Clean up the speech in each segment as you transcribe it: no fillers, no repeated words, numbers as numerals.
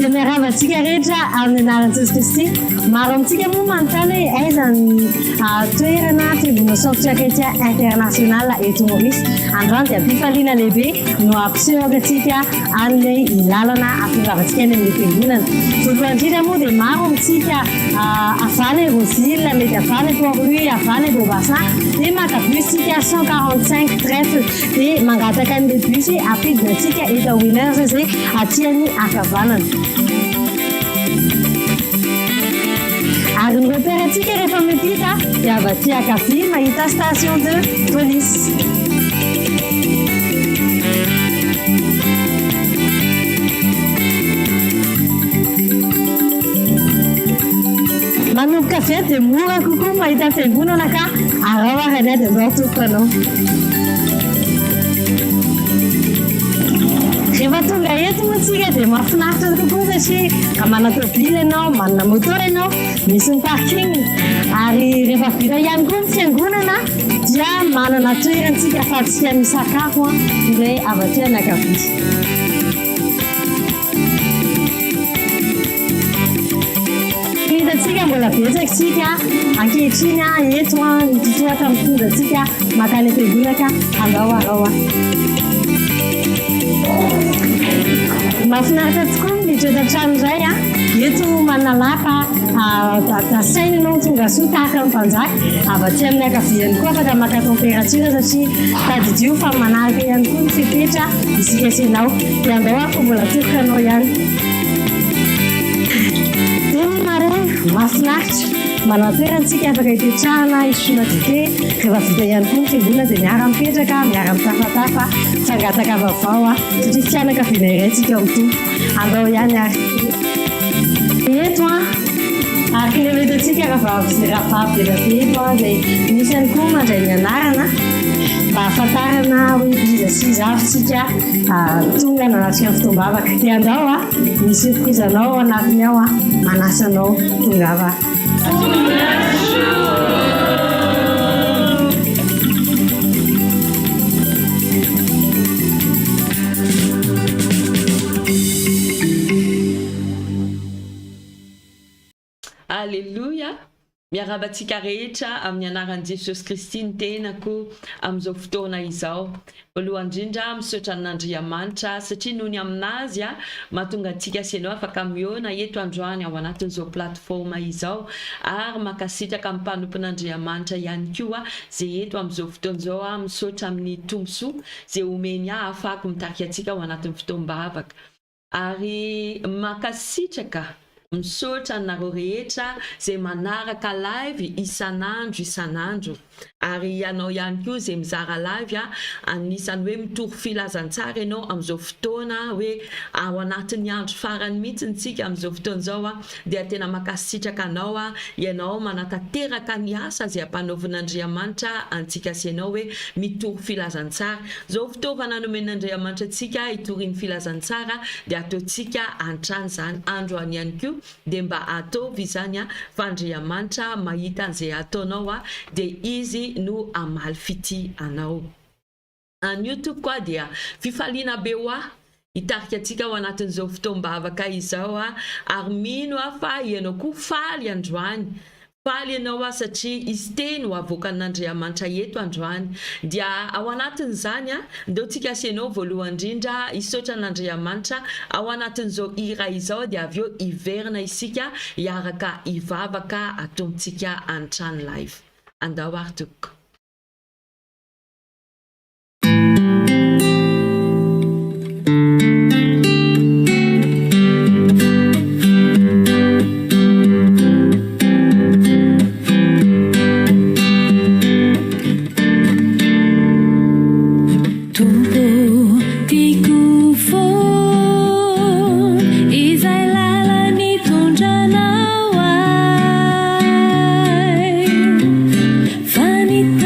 Dia miarahaba antsika rehetra amin'ny anaran'i Jesosy Kristy. Maro amintsika moa manontany hoe aiza ny toerana Fiangonana Sanctuaire Chrétien International eto Maurice. Androany dia am-pifaliana lehibe no hampisehoko antsika an'ilay lalana hahatongavantsika any amin'ny fiangonana. Voalohany indrindra moa dia maro amintsika avy any Rose Hill, mety avy any Port Louis, avy any Beau Bassin dia maka bus isika 145 Trèfle dia mangataka an'ilay bus hampidina antsika eto Winners izay aty amin'ny ankavanana. Ary ny repère antsika rehefa miampita dia avy aty ankavia mahita station de police. Manomboka avy eto dia mora kokoa mahita fiangonana ka araho ary ny ahy dia ndao tompoko anao. Rehefa tonga eto moa tsika dia mahafinaritra kokoa satria raha manana tôbily ianao, manana moto ianao, misy ny parking. Ary rehefa vita ihany koa ny fiangonana dia manana toerantsika ahafahantsika misakafo ilay avy aty anakavia. Hitantsika mbola betsaka isika ankehitriny eto ny totohatra mitondra antsika mankany am-piangonana ka andao arao. Mahafinaritra tokoa ny miditra eto an-trano iray eto manana lapa asaina ianao tonga soa tahaka ny mpanjaka avy aty amin'ny ankavia ihany koa afaka maka température satria tadidio fa manaraka ihany koa ny fepetra isika sy ianao. Dia andao ary fa mbola toroka anao ihany. Tena maraina, mahafinaritra. Manana toerana isika afaka hipetrahana, hisotroana dite. Rehefa vita ihany koa ny fiangonana dia miara-mipetraka, miara-mitafatafa, mifangataka vaovao satria fianakaviana iray isika ao amin'ny Tompo. Andao ihany ary. Eto an, araka ny efa hitantsika rahavavy sy rahavavy be dia be eto an, izay misy ihany koa mandray ny anarana mba hahafantarana hoe iza sy iza avy isika tonga nanatrika ny fotoam-bavaka. Dia andao a, misy surprise anao ao anatiny ao a, manasa anao tongava. Aleloia! Miarahaba antsika rehetra amin'ny anaran'i Jesosy Kristy ny tenako amin'izao fotoana izao. Voalohany indrindra misaotra an'Andriamanitra satria noho ny aminazy mahatonga antsika sy ianao afaka mihaona eto androany ao anatin'izao plateforme izao ary mankasitraka amin'ny mpanompon'Andriamanitra ihany koa izay eto amin'izao fotoana izao misaotra amin'ny tombosoa izay omeny ahy ahafahako mitarika antsika ao anatin'ny fotoam-bavaka. Ary mankasitraka, misaotra anareo rehetra izay manaraka live isan'andro isan'andro. Ary ianao ihany koa izay mizara live anisan'ny hoe mitory filazantsara ianao amin'izao fotoana hoe ao anatin'ny andro farany mihitsy isika amin'izao fotoana izao dia tena mankasitraka anao ianao manatanteraka ny asa izay ampanaovin'Andriamanitra antsika sy ianao hoe mitory filazantsara. Izao fitaovana nomen'Andriamanitra antsika hitory ny filazantsara dia ataontsika antrany izany androany ihany koa dia mba ataovy izany fa Andriamanitra mahita an'izay ataonao dia Izy no hamaly fitia anao. Anio tompoko a dia fifaliana be ho ahy hitarika antsika ao anatin'izao fotoam-bavaka izao ary mino aho fa ianao koa faly androany Faly ianao aho satria hisy teny ho avoakan'Andriamanitra eto androany. Dia ao anatin'izany, ndao tsika asianao voalohany indrindra hisaotra an'Andriamanitra ao anatin'izao hira izao dia avy eo hiverina isika hiaraka hivavaka ataontsika an-trano live. Andao ary tompoko. Tompo tiako foana izay lala-nitondranao ahy. Fa ny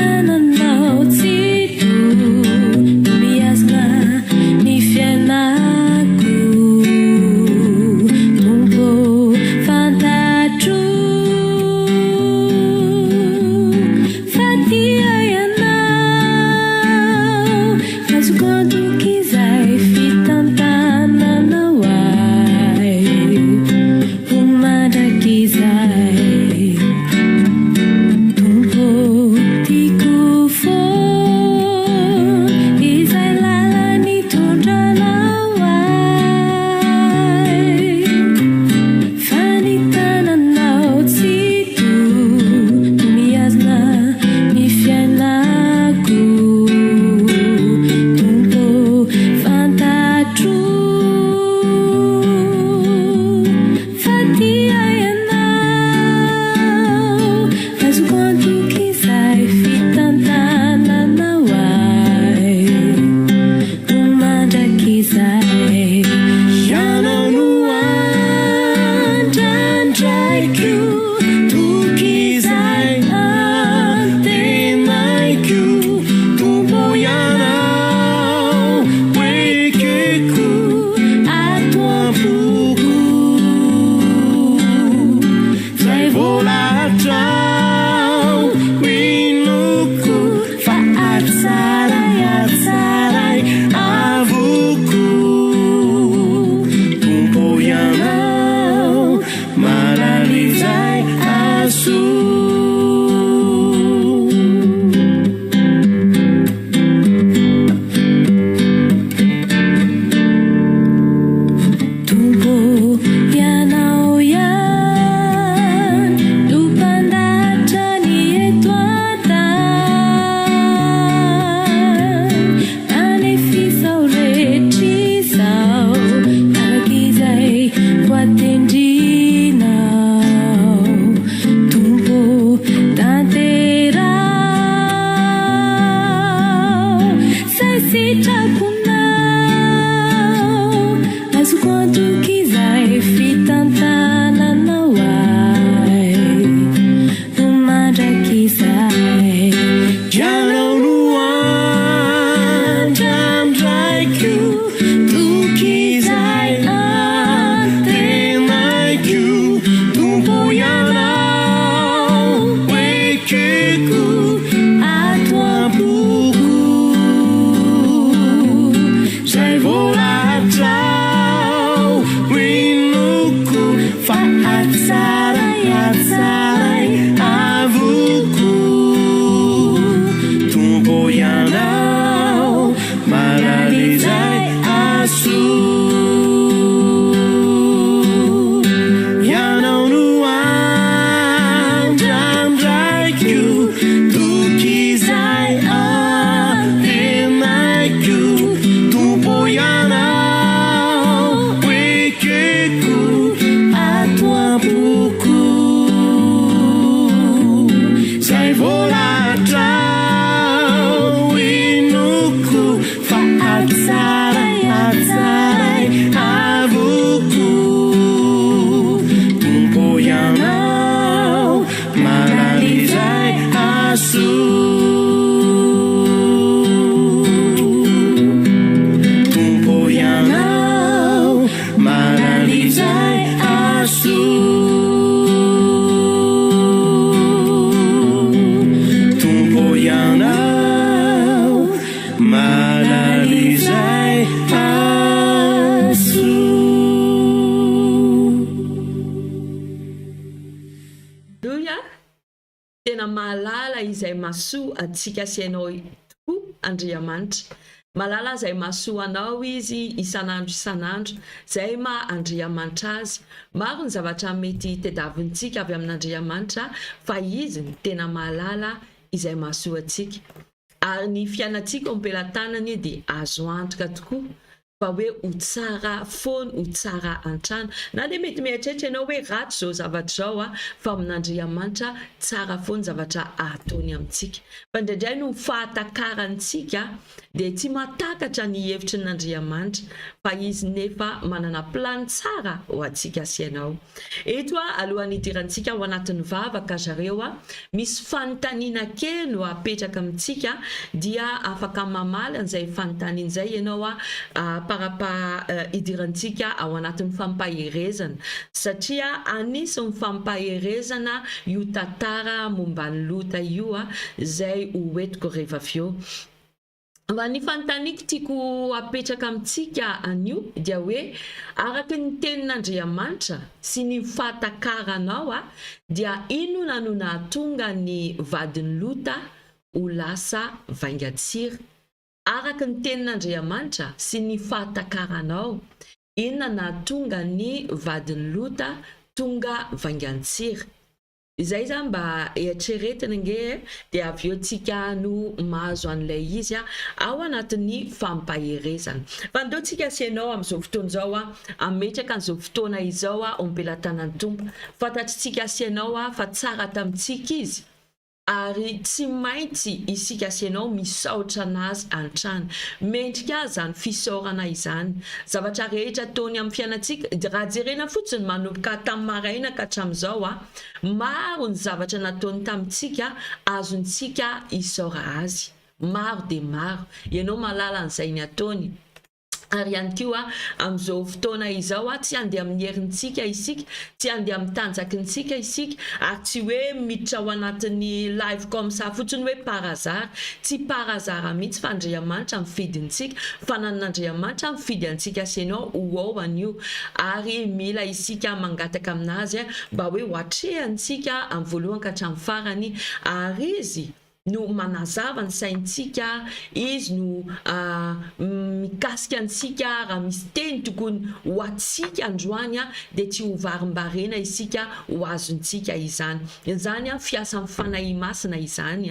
fa hatsaray hatsaray avokoa Tompo Ianao mahalala izay hahasoa Ianao no andrandraiko toky izay antenaiko Tompo Ianao ekeko ato am-poko Zay voalahatrao inoko fa hatsaray hatsaray avokoa Tompo Ianao mahalala izay hahasoa Tompo Ianao mahalala izay hahasoa Tompo Ianao mahalala izay hahasoa Aleloia! Tena mahalala izay mahasoa antsika sy ianao tokoa Andriamanitra. Mahalala izay mahasoa anao Izy isan'andro isan'andro. Izay maha Andriamanitra Azy. Maro ny zavatra mety tediavintsika avy amin'Andriamanitra fa Izy no tena mahalala izay mahasoa antsika. Ary ny fiainantsika eo am-pelatanany dia azo antoka tokoa fa hoe ho tsara foana, ho tsara antrano. Na dia mety mieritreritra ianao hoe ratsy izao zavatra izao a, fa amin'Andriamanitra tsara foana ny zavatra ataony amintsika. Fa indraindray noho ny fahatakarantsika dia tsy mahatakatra ny hevitry ny Andriamanitra, fa Izy nefa manana plan tsara ho antsika sy ianao. Eto a, alohan'ny hidirantsika ao anatin'ny vavaka zareo a, misy fanontaniana kely no apetraka amintsika dia afaka mamaly an'izay fanontaniana izay ianao a, parapa hidirantsika ao anatin'ny fampaherezana satria anisan'ny fampaherezana io tantara momba an'i Lota io a, izay ho entiko rehefa avy eo. Fa ny fanontaniako tiako apetraka amintsika anio dia hoe araka ny tenin'Andriamanitra sy ny fahatakaranao dia inona no nahatonga ny vadin'i Lota ho lasa vaingan-tsira? Araka ny tenin'Andriamanitra sy ny fahatakaranao, inona nahatonga ny vadin'i Lota tonga vaingan-tsira? Izay izany mba eritreretina ange e, dia avy eo tsika no mahazo an'ilay izy ao anatin'ny fampaherezana. Fa ndao tsika sy ianao amin'izao fotoana izao hametraka an'izao fotoana izao ao am-pelatanan'ny Tompo. Fantatr'tsika sy ianao fa tsara tamintsika Izy ary tsy maintsy isika sy ianao misaotra an'Azy antrany. Mendrika Azy izany fisaorana izany. Zavatra rehetra ataony amin'ny fiainantsika, raha jerena fotsiny manomboka tamin'ny maraina ka hatramin'izao, maro ny zavatra nataony tamintsika azontsika isaora Azy. Maro dia maro. Ianao mahalala an'izay ny ataony. Ary ihany koa, amin'izao fotoana izao, tsy handeha amin'ny herintsika isika, tsy handeha amin'ny tanjakintsika isika, ary tsy hoe miditra ao anatin'ny live comme ça fotsiny hoe par hasard. Tsy par hasard mihitsy fa Andriamanitra mifidy ntsika, fananan'Andriamanitra mifidy antsika sy ianao ho ao anio. Ary mila isika mangataka aminazy mba hoe ho atrehantsika amin'ny voalohany ka hatramin'ny farany, ary Izy no manazava ny saintsika, Izy no mikasika antsika, raha misy teny tokony ho antsika androany dia tsy ho varimbarena isika ho azontsika izany. Izany fiasan'ny Fanahy Masina izany,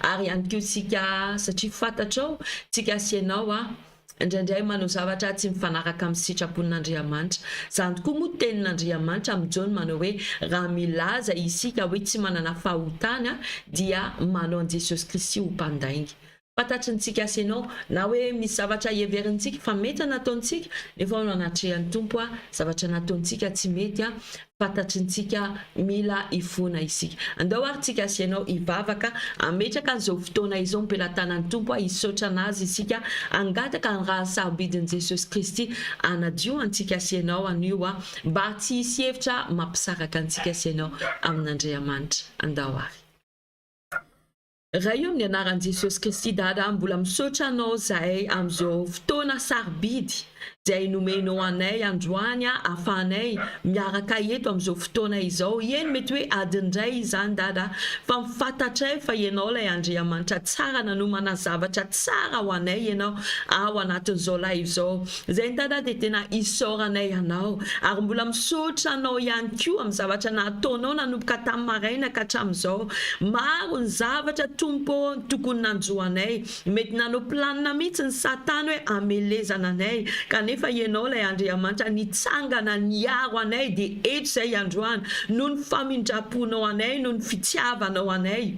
ary ihany koa isika satria fantatrao, tsika sy ianao, Indraindray manao zavatra tsy mifanaraka amin'ny sitrapon'Andriamanitra. Izany tokoa moa tenin'Andriamanitra amin'i Jaona manao hoe raha milaza isika hoe tsy manana fahotana dia manao an'i Jesosy Kristy ho mpandainga. Fantatry ny tsika sy ianao na hoe misy zavatra heverintsika fa mety nataontsika nefa ao anatrehan'ny Tompo zavatra nataontsika tsy mety Fantatry ny tsika mila hifona isika. Andao ary tsika asianao hivavaka, hametraka an'izao fotoana izao am-pelatanan'ny Tompo hisaotra an'Azy isika, hangataka ny rà sarobidin'i Jesosy Kristy hanadio antsika sy ianao anio mba tsy hisy hevitra mampisaraka antsika sy ianao amin'Andriamanitra. Andao ary. Ray o amin'ny anaran'i Jesosy Kristy Dada mbola misaotra anao zahay amin'izao fotoana sarobidy. Izay nomenao anay androany ahafahanay miaraka eto amin'izao fotoana izao. Eny, mety hoe adiny iray izany, Dada, fa fantatray fa Ianao ilay Andriamanitra tsara nanomana zavatra tsara ho anay Ianao ao anatin'izao live izao. Izay, Dada, dia tena isaoranay Anao. Ary mbola misaotra Anao ihany koa amin'ny zavatra nataonao nanomboka tamin'ny maraina ka hatramin'izao. Maro ny zavatra, Tompo ô, tokony nanjo anay. Mety nanao planina mihitsy ny satana hoe hamelezana anay, kanefa Ianao ilay Andriamanitra nitsangana niaro anay dia eto izay androany noho ny famindram-ponao anay, noho ny fitiavanao anay.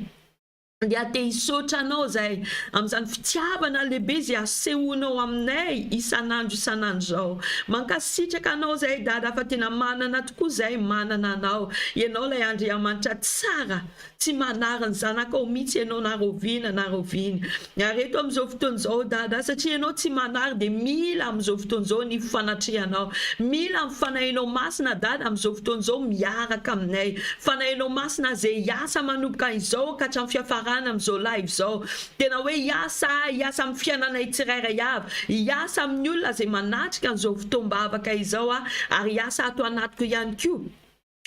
Dia te hisaotra Anao izahay amin'izany fitiavana lehibe izay asehonao aminay isan'andro isan'andro izao. Mankasitraka Anao izahay Dada fa tena manana tokoa izahay manana Anao. Ianao ilay Andriamanitra tsara. Tsy manary ny zanakao mihitsy ianao na rahoviana na rahoviana. Ary eto amin'izao fotoana izao Dada, satria ianao tsy manary dia mila amin'izao fotoana izao ny fanatrehanao. Mila ny Fanahinao Masina Dada amin'izao fotoana izao miaraka aminay. Fanahinao Masina izay hiasa manomboka izao ka hatramin'ny fiafarana amin'izao live izao. Tena hoe hiasa, hiasa amin'ny fiainanay tsirairay avy. Hiasa amin'ny olona izay manatrika an'izao fotoam-bavaka izao ary hiasa ato anatiko ihany koa.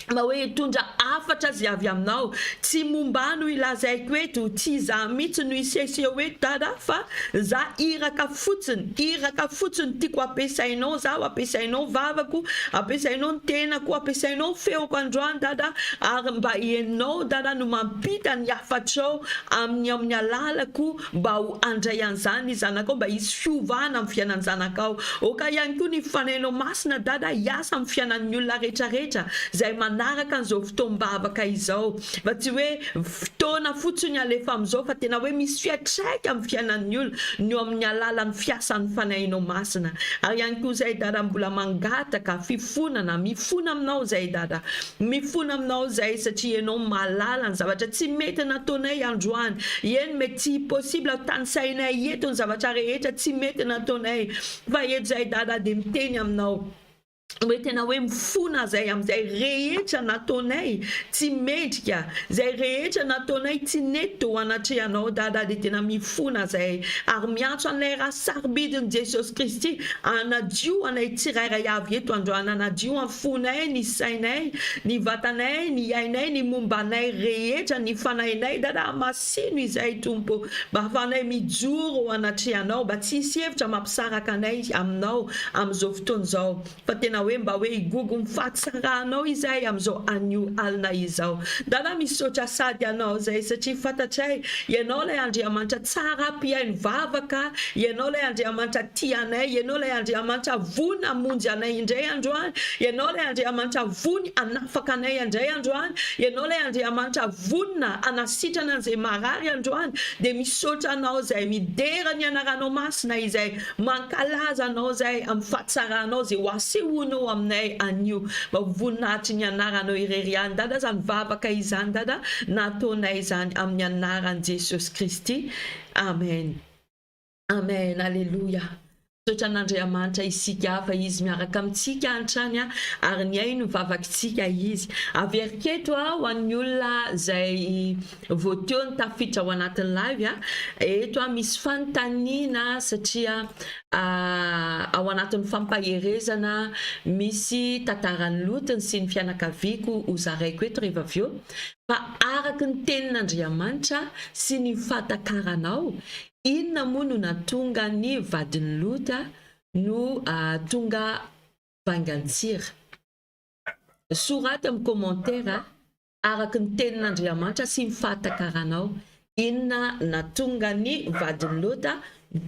Mba hoe hitondra hafatra izay avy aminao. Tsy momba ahy no ilazaiko eto, tsy izaho mihitsy no hiseseho eto Dada fa za iraka fotsiny, iraka fotsiny tiako ampiasainao zaho, ampiasainao ny vavako, ampiasainao ny tenako, ampiasainao ny feoko androany Dada ary mba ianao Dada no mampita ny hafatrao amin'ny amin'ny alalako mba ho handray an'izany ny zanakao, mba hisy fiovana amin'ny fiainan'ny zanakao. Aoka ihany koa ny Fanahinao Masina Dada hiasa amin'ny fiainan'ny olona rehetra rehetra izay manaraka an'izao fotoam-bavaka izao. Fa tsy hoe fotoana fotsiny alefa amin'izao fa tena hoe misy fiantraika amin'ny fiainan'ny olona ny eo amin'ny alalan'ny fiasan'ny Fanahinao Masina. Ary ihany koa izay Dada mbola mangataka fifonana, mifona aminao izay Dada. Mifona aminao izahay satria ianao mahalala ny zavatra tsy mety nataonay androany. Eny mety tsy possible tanisainay eto ny zavatra rehetra tsy mety nataonay fa eto izahay Dada dia miteny aminao hoe tena hoe mifona zahay amin'izay rehetra nataonay tsy mendrika, izay rehetra nataonay tsy nety teo anatrehanao Dada dia tena mifona zahay ary miantso an'ilay ra sarobidin'i Jesosy Kristy hanadio anay tsirairay avy eto androany, hanadio ny fonay, ny sainay, ny vatanay, ny ainay, ny momba anay rehetra, ny fanahinay, Dada hamasino izahay Tompo, mba hahafahanay mijoro eo anatrehanao, mba tsy hisy hevitra mampisaraka anay aminao amin'izao fotoana izao, fa tena hoe mba hoe higogo ny fahatsaranao izahay amin'izao anio alina izao. Dada misaotra sady anao izay satria fantatray Ianao ilay Andriamanitra tsara mpihaino vavaka, Ianao ilay Andriamanitra tia anay, Ianao ilay Andriamanitra vony hamonjy anay indray androany, Ianao ilay Andriamanitra vony hanafaka anay indray androany, Ianao ilay Andriamanitra vonona hanasitrana an'izay marary androany, dia misaotra Anao izay midera ny Anaranao Masina izay mankalaza Anao izay amin'ny fahatsaranao izay ho asehonao aminay anio mba ho voninahitry ny Anaranao irery ihany Dada izany vavaka izany Dada nataonay izany amin'ny Anaran'i Jesosy Kristy Amen. Amen Aleloia Misaotra an'Andriamanitra isika fa Izy miaraka amintsika hatrany ary nihaino ny vavakitsika Izy. Averiko eto ho an'ny olona izay vao teo no tafiditra ao anatin'ny live, eto misy fanontaniana satria ao anatin'ny fampaherezana misy tantaran'i Lotiny sy ny fianakaviako ho zaraiko eto rehefa avy eo fa araka ny tenin'Andriamanitra sy ny fahatakaranao Inona moa no nahatonga ny vadin'i Lota no tonga vaingan-tsira? Soraty amin'ny commentaire araka ny tenin'Andriamanitra sy ny fahatakaranao, inona nahatonga ny vadin'i Lota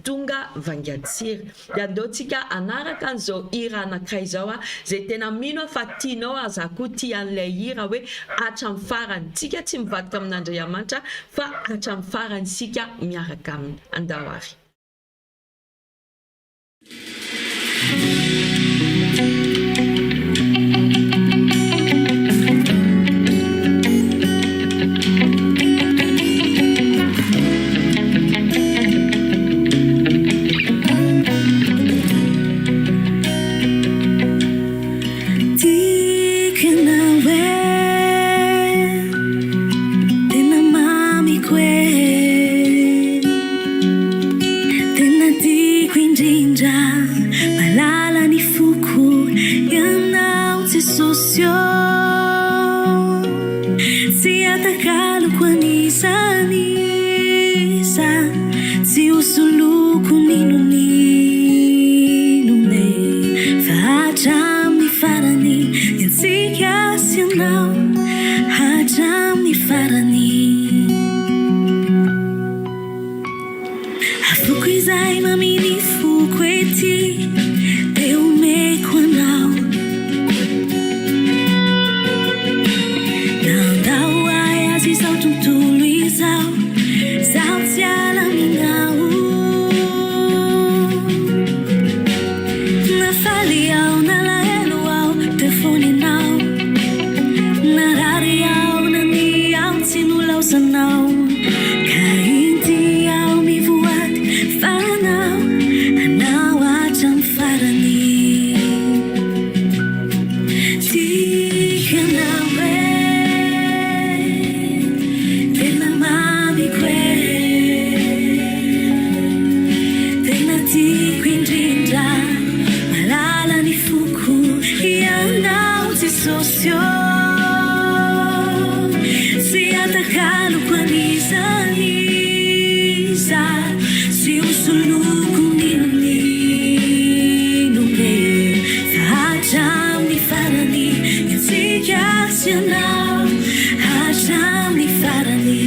tonga vaingan-tsira? Dia andao tsika hanaraka an'izao hira anankiray izao a, izay tena mino aho fa tianao ary za koa tia an'ilay hira hoe hatramin'ny farany. Tsika tsy mivadika amin'Andriamanitra fa hatramin'ny farany isika miaraka aminy. Andao ary. Tiako ianao e, tena mamiko e, tena tiako indrindra, malala. Jesosy ô. Tsy atakaloko an'iza n'iza, tsy ho soloko n'inon'inona e. Fa hatramin'ny farany ny antsika sy ianao, hatramin'ny farany. Afoko izay mamy ny foko ety dia omeko anao. Nandao ahy azy izao tontolo izao, zaho tsy hiala aminao. Na faly aho nalahelo aho teo foana ianao. Narary aho nania aho tsy nolaozanao. Ka inty aho mivoady fa anao, anao hatramin'ny farany. Tiako ianao e, tena mamiko e, tena tiako indrindra, malala ny foko ianao Jesosy ô. Tsy atakaloko an'iza n'iza, tsy ho soloko n'inon'inona e. Fa hatramin'ny farany ny antsika sy ianao, hatramin'ny farany.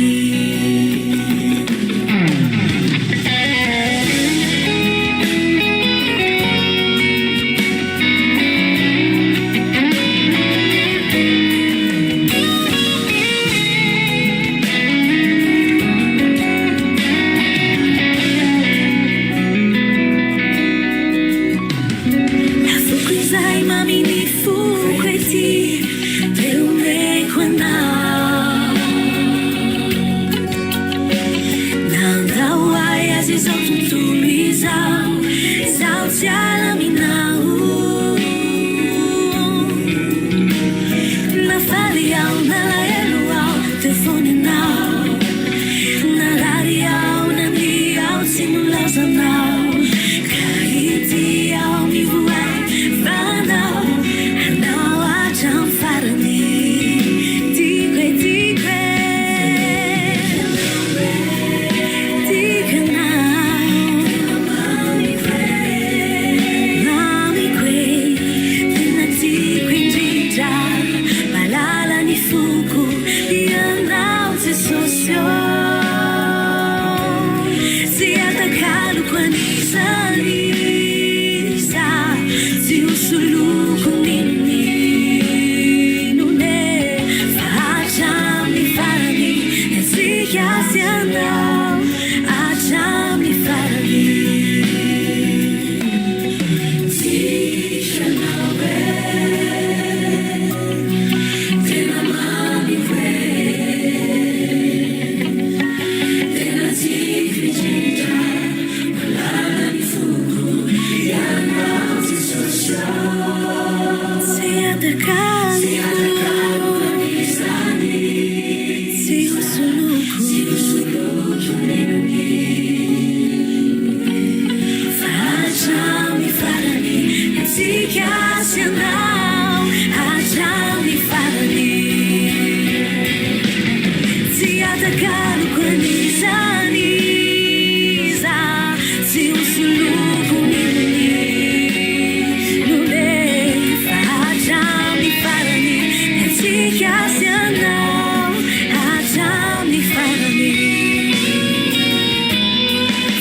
Afoko izay mamy ny foko ety dia omeko anao. Nandao ahy azy izao tontolo izao, izaho tsy hiala aminao. Na faly aho nalahelo aho teo foana ianao. Narary aho nania aho tsy nolaozanao. Ka ity aho mivoady fa anao, anao hatramin'ny farany. Tiako e, tiako e, tiako ianao. Mamiko e, tena tiako indrindra, malala ny foko ianao Jesosy ô. Tsy atakaloko an'iza n'iza, tsy ho soloko n'inon'inona e. Fa hatramin'ny farany ny antsika sy ianao, hatramin'ny farany. Tiako ianao e, tena mamiko e, tena tiako indrindra, malala ny foko ianao Jesosy ô. Tsy atakaloko an'iza n'iza, tsy ho soloko Fa hatramin'ny farany ny antsika sy ianao, hatramin'ny farany. Tsy atakaloko an'iza n'iza, tsy ho soloko n'inon'inona e. Fa hatramin'ny farany ny antsika sy ianao, hatramin'ny farany.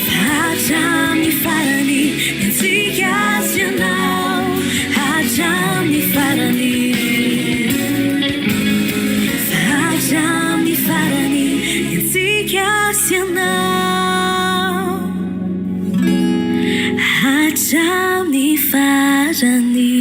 Fa hatramin'ny farany ny antsika sy ianao, hatramin'ny farany. Fa hatramin'ny farany ny antsika sy ianao, hatramin'ny farany.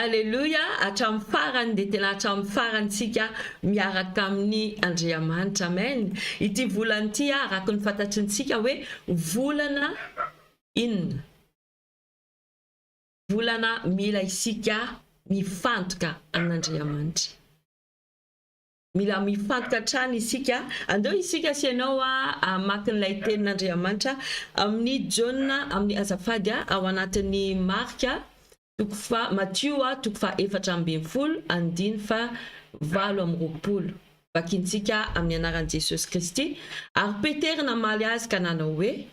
Aleloia, hatramin'ny farany dia tena hatramin'ny farany tsika miaraka amin'ny Andriamanitra. Amen. Ity volana ity araka ny fantatry ny tsika hoe volana inona? Volana mila isika mifantoka amin'Andriamanitra. Mila mifantoka hatrany isika. Andao isika sy ianao hamaky an'ilay tenin'Andriamanitra amin'ny Jaona, amin'ny azafady, ao anatin'ny Marka toko faha, Matio toko faha 14 andiny faha 28. Vakintsika amin'ny anaran'i Jesosy Kristy. Ary Petera namaly azy ka nanao hoe,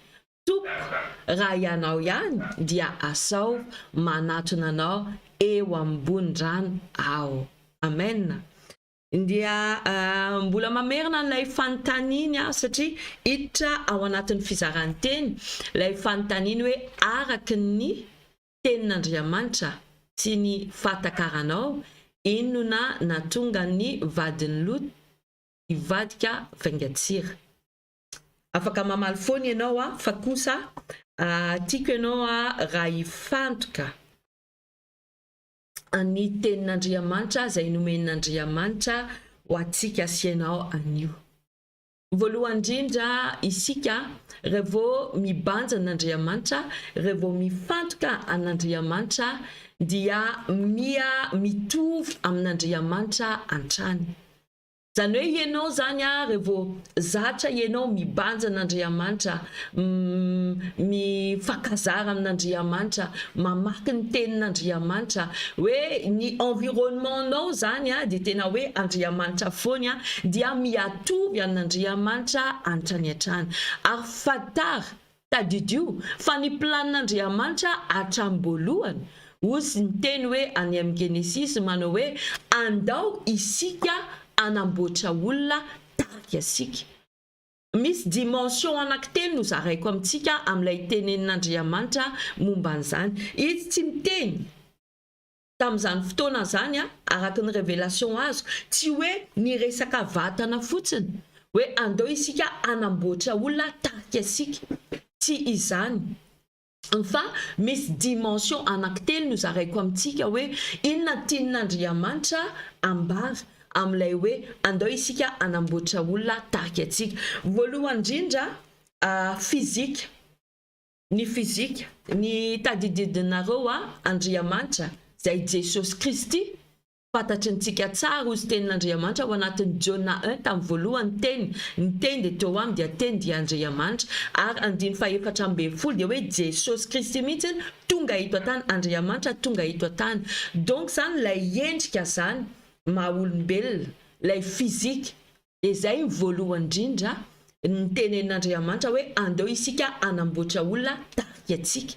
Tompoko, raha ianao ihany dia asao manatona anao eo ambony rano aho. Amen. Dia mbola mamerina an'ilay fanontaniany aho satria hiditra ao anatin'ny fizaran-teny ilay fanontaniany hoe araka ny tenin'Andriamanitra sy ny fahatakaranao, inona nahatonga ny vadin'i Lota hivadika vaingan-tsira? Afaka mamaly foana ianao aho fa kosa tiako ianao raha hifantoka ny tenin'Andriamanitra izay nomen'Andriamanitra ho antsika sy ianao anio. Voalohany indrindra isika revo mibanja an'Andriamanitra, revo mifantoka an'Andriamanitra dia miha mitovy amin'Andriamanitra antrany. Zany hoe ianao zany a revo zatra ianao mibanja an'Andriamanitra, mifankazara amin'Andriamanitra, mamaky ny tenin'Andriamanitra, hoe ny environnement nao zany a dia tena hoe Andriamanitra foany a, dia mihatovy an'Andriamanitra hatrany hatrany. Ary fantaro Tadidio fa ny planin'Andriamanitra hatramin'ny-boalohany, hozy ny teny hoe any amin'ny Genesisy manao hoe andao isika hanamboatra olona tahaka asika. Misy dimension anankitelo no zaraiko amintsika amin'ilay tenenin'Andriamanitra momba an'izany. Izy tsy miteny. Tamin'izany fotoana izany, araka ny révélation azoko, tsy hoe niresaka vatana fotsiny, hoe andao isika hanamboatra olona tarika isika. Tsy izany. Fa misy dimension anankitelo nozaraiko amintsika hoe inona tian'Andriamanitra ambara amin'ilay hoe andao isika hanamboatra olona tarika antsika. Voalohany indrindra, physique. Ny fizika, ny tadididinareo a, Andriamanitra, izay Jesosy Kristy, fantatry ny tsika tsara ozy tenin'Andriamanitra ao anatin'ny Jaona un tamin'ny voalohany teny, ny teny dia teo aminy dia teny dia Andriamanitra, ary andiny faha-14 dia hoe Jesosy Kristy mihitsy tonga eto an-tany, Andriamanitra tonga eto an-tany, donc zany ilay endrika zany maha olombelona, ilay fizika, Dia izay ny voalohany indrindra nitenenin'Andriamanitra hoe andeo isika hanamboatra olona tarika antsika.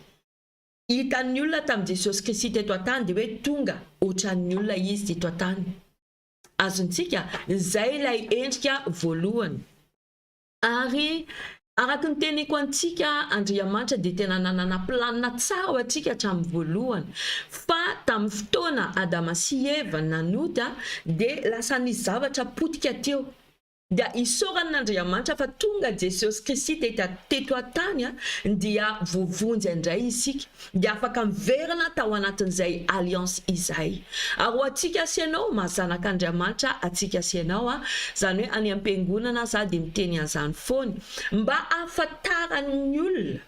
Hitan'ny olona tamin'i Jesosy Kristy teto an-tany dia hoe tonga ohatran'ny olona Izy teto an-tany. Azontsika? Izay ilay endrika voalohany. Ary araka ny teniko antsika, Andriamanitra dia tena nanana planina tsara ho antsika hatramin'ny voalohany. Fa tamin'ny fotoana Adama sy Eva nanota dia lasa nisy zavatra potika teo. Dia isaorana an'Andriamanitra fa tonga Jesosy Kristy teto an-tany dia voavonjy indray isika. Dia afaka miverina tao anatin'izay alliance izay. Ary ho antsika sy ianao, maha zanak'Andriamanitra antsika sy ianao, izany hoe any am-piangonana za dia miteny an'izany foana, mba hahafantaran'ny olona,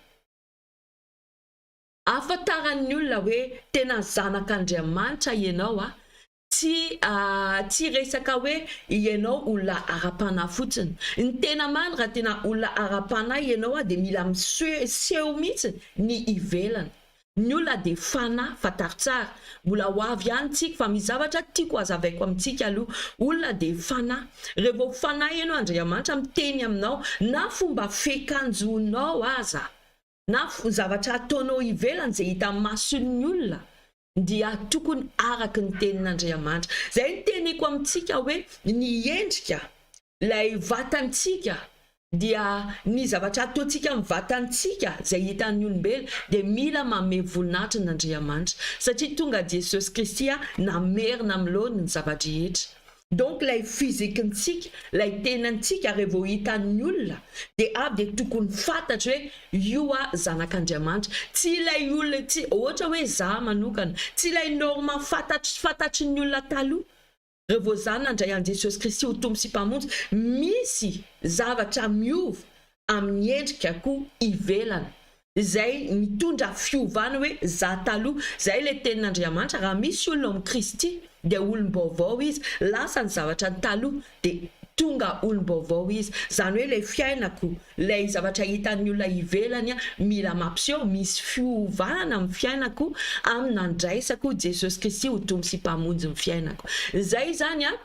hahafantaran'ny olona hoe tena zanak'Andriamanitra ianao, Tsy tsy resaka hoe ianao olona ara-panahy fotsiny. Ny tena marina raha tena olona ara-panahy ianao dia mila miseho mihitsy ny ivelany. Ny olona dia fanahy, fantaro tsara. Mbola ho avy ihany tsika fa misy zavatra tiako hazavaiko amintsika aloha. Olona dia fanahy. Rehefa fanahy ianao Andriamanitra miteny aminao na fomba fiakanjonao aza na zavatra ataonao ivelany izay hita mason'ny olona dia tokony araka ny tenin'Andriamanitra. Izay no teniko amintsika hoe ny endrika, ilay vatantsika dia ny zavatra ataontsika amin'ny vatantsika izay hitan'ny olombelona dia mila manome voninahitra an'Andriamanitra satria tonga Jesosy Kristy namerina amin'ny laoniny ny zava-drehetra. Donc ilay physique-ntsika, ilay tenantsika raha vao hitan'ny olona dia avy dia tokony fantatro hoe io aho zanak'Andriamanitra. Tsy ilay olona tsy, ohatra hoe za manokana, tsy ilay norme fantatro fantatry ny olona taloha raha vao za nandray an'i Jesosy Kristy ho Tompo sy Mpamonjy, misy zavatra miova amin'ny endrika koa ivelany. Izay mitondra fiovana hoe za taloha. Zay ilay tenin'Andriamanitra, raha misy olona ao amin'i Kristy dia olom-baovao izy, lasa ny zavatra taloha dia tonga olom-baovao izy. Izany hoe ilay fiainako, ilay zavatra hitan'ny olona ivelany mila mampiseho misy fiovana amin'ny fiainako amin'ny nandraisako Jesosy Kristy ho Tompo sy Mpamonjy ny fiainako. Izay izany an!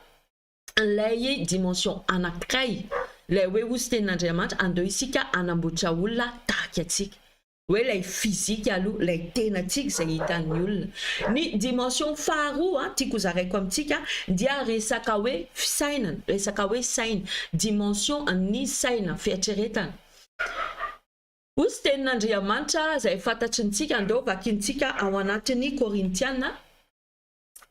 ilay dimension anankiray, ilay hoe hozy tenin'Andriamanitra, andao isika hanamboatra olona tahaka antsika. Hoe ilay physique aloha, ilay tenantsika izay hitan'ny olona. Ny dimension faharoa tiako hozaraiko amintsika dia resaka hoe fisainana, resaka hoe saina, dimension ny saina, fieritreretana. Hozy tenin'Andriamanitra izay fantatry ny tsika, andao vakintsika ao anatin'ny Korintiana.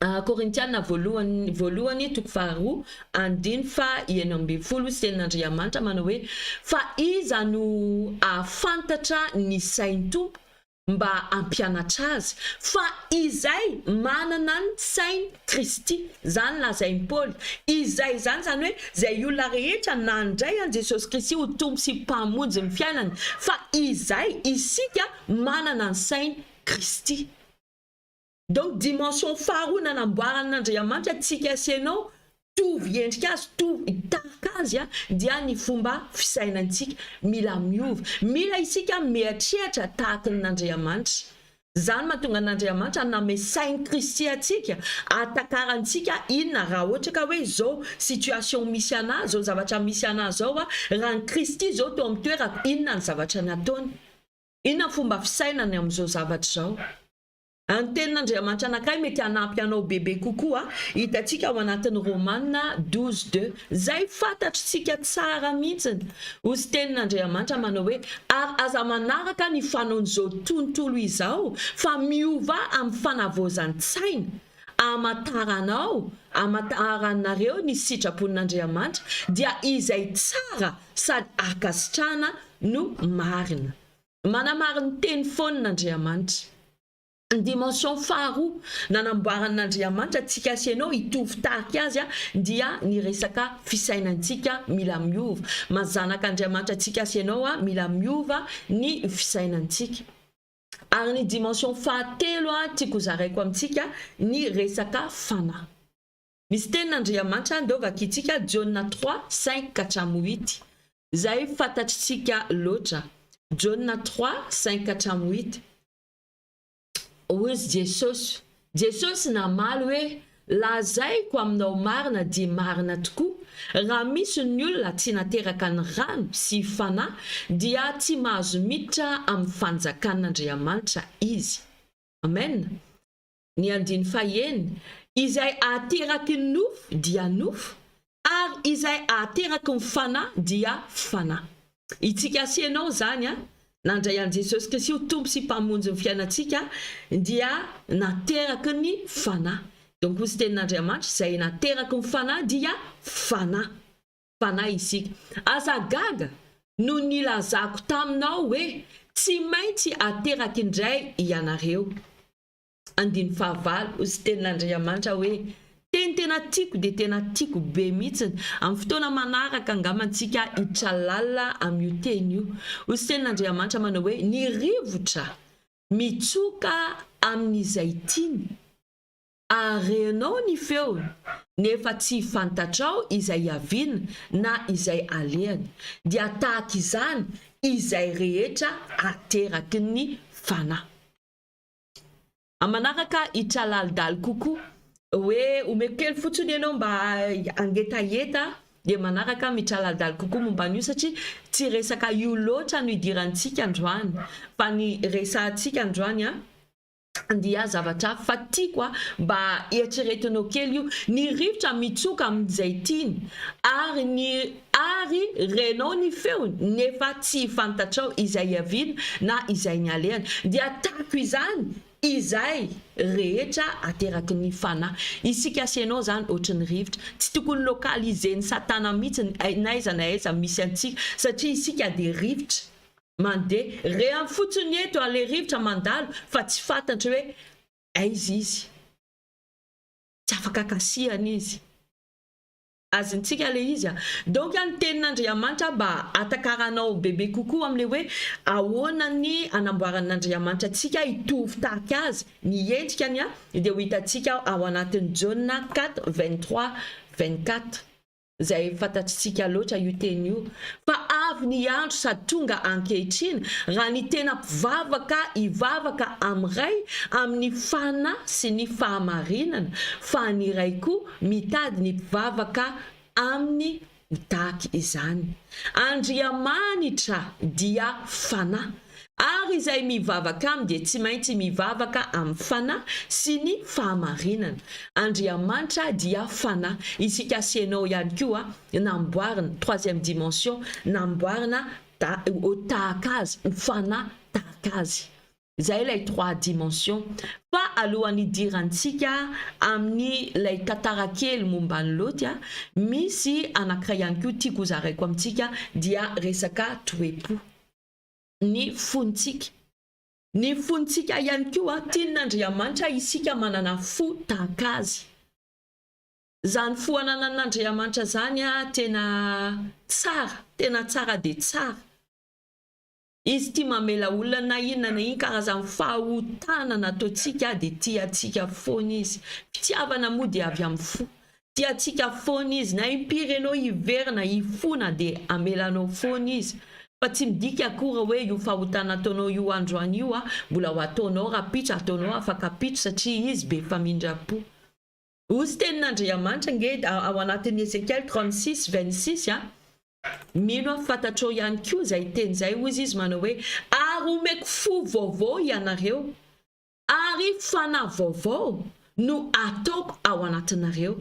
Korintiana voalohany voalohany toko faharoa andiny faha 16 sy tenin'Andriamanitra manao hoe fa iza no ahafantatra ny sain'ny Tompo mba hampianatra azy fa izay manana ny sain'i Kristy izany lazain'i Paoly izay izany izany hoe izay olona rehetra nandray an'i Jesosy Kristy ho Tompo sy Mpamonjy ny fiainany fa izay isika manana ny sain'i Kristy. Donc dimension faharoa nanamboaran'Andriamanitra antsika sy ianao tovy endrika azy, tovy tahaka azy dia ny fomba fisainantsika mila miova. Mila isika mieritreritra tahaka an'Andriamanitra. Izany mahatonga an'Andriamanitra hanome sain'i Kristy antsika ahatakarantsika inona raha ohatra ka hoe izao situation misy anah, izao zavatra misy anah izao, raha ny Kristy izao teo amin'ny toerako inona ny zavatra nataony? Inona ny fomba fisainany amin'izao zavatra izao? Ny Tenin'Andriamanitra anankiray mety hanampy anao bebe kokoa, hitantsika ao anatin'ny Romana douze deux, izay fantatritsika tsara mihitsiny. Hozy Tenin'Andriamanitra manao hoe, Ary aza manaraka ny fanaon'izao tontolo izao, fa miovà amin'ny fanavaozan-tsaina, hamantaranao, hamantaranareo ny sitrapon'Andriamanitra, dia izay tsara sady ankasitrahana no marina. Manamarin-teny foana Andriamanitra. Ny dimension faharoa nanamboaran'Andriamanitra antsika sy ianao hitovy tarika Azy dia ny resaka fisainantsika mila miova. Maha zanak'Andriamanitra antsika sy ianao mila miova ny fisainantsika. Ary ny dimension fahatelo tiako hozaraiko amintsika ny resaka fanahy. Misy tenin'Andriamanitra andao vakintsika Jaona trois cinq ka hatramin'ny huit izay fantatritsika loatra Jaona trois cinq ka hatramin'ny huit Hozy Jesosy Jesosy namaly hoe Lazaiko aminao marina dia marina tokoa raha misy ny olona tsy nateraka ny rano sy fanahy dia tsy mahazo miditra amin'ny fanjakan'Andriamanitra izy Amen Ny andiny fahenina, Izay ateraky ny nofo dia nofo, ary izay ateraky ny Fanahy dia fanahy. Itsika sy ianao izany, nandray an'i Jesosy Kristy ho Tompo sy Mpamonjy ny fiainantsika, dia nateraky ny Fanahy. Donc hozy tenin'Andriamanitra, izay nateraky ny Fanahy dia fanahy. Fanahy isika. Aza gaga noho ny nilazako taminao hoe, Tsy maintsy ateraky indray ianareo. Andininy fahavalo, hozy tenin'Andriamanitra hoe, Teny tena tiako dia tena tiako be mihitsiny. Amin'ny fotoana manaraka angamba antsika hiditra lalina amin'io teny io. Hozy tenin'Andriamanitra manao hoe, Ny rivotra mitsoka amin'izay tiany, ary renao ny feony, nefa tsy fantatrao izay hiaviany na izay alehany. Dia tahaka izany izay rehetra ateraky ny Fanahy. Amin'ny manaraka hiditra lalidaly kokoa hoe omeko kely fotsiny ianao mba hangetaheta dia manaraka miditra lalidaly kokoa momba an'io satria tsy resaka io loatra no idirantsika androany fa ny resahantsika androany an dia zavatra hafa fa tiako a mba eritreretinao kely io ny rivotra mitsoka amin'izay tiany ary ny ary renao ny feony nefa tsy fantatrao izay hiaviany na izay nialehany dia tahako izany izay rehetra ateraky ny fanahy isika sy ianao izany ohatry ny rivotra tsy tokony localiser-n'i satana mihitsy n'aiza na aiza misy antsika satria isika dia rivotra Mandeha. Reany fotsiny eto a le rivotra mandalo fa tsy fantatra hoe aiza izy. Tsy afaka kasihana izy. Azontsika ilay izy a. Donc ny tenin'Andriamanitra mba hatakaranao bebe kokoa amin'ilay hoe ahoana ny anamboaran'Andriamanitra antsika hitovy tahaka azy, ny endrikany a, dia ho hitantsika ao anatin'ny Jaona 4, 23, 24. Izay fantatritsika loatra io teny io, fa avy ny andro sady tonga ankehitriny raha ny tena mpivavaka hivavaka amin'ny Ray amin'ny fanahy sy ny fahamarinana, fa ny Ray koa mitady ny mpivavaka aminy ho tahaka izany. Andriamanitra dia fanahy. Ary izay mivavaka Aminy dia tsy maintsy mivavaka amin'ny Fanahy sy ny fahamarinana. Andriamanitra dia Fanahy. Isika sy ianao ihany koa namboarina, troisième dimension, namboarina ho tahaka Azy, ho Fanahy tahaka Azy. Izay ilay trois dimensions. Fa alohan'ny hidirantsika amin'ilay tantara kely momba an'i Lôty, misy anankiray ihany koa tiako hozaraiko amintsika dia resaka toe-po. Ny fontsika. Ny fontsika ihany koa, tian'Andriamanitra isika manana fo tahaka Azy. Izany fo ananan'Andriamanitra izany tena tsara, tena tsara dia tsara. Izy tia mamela olona na inona na inona karazan'ny fahotana nataontsika dia tia antsika foana Izy. Fitiavana moa dia avy amin'ny fo. Tia antsika foana Izy. Na impiry ianao hiverina hifona dia hamela anao foana Izy. Fa tsy midika akory hoe io fahotana ataonao io androany io mbola ho ataonao rahampitso, ataonao afak'ampitso satria Izy be famindram-po. Hozy tenin'Andriamanitra ange ao anatin'ny Ezekiel 36, 26 a, Mino aho fantatrao ihany koa izay teny izay, hozy izy manao hoe, Ary homeko fo vaovao ianareo, ary fanahy vaovao no hataoko ao anatinareo,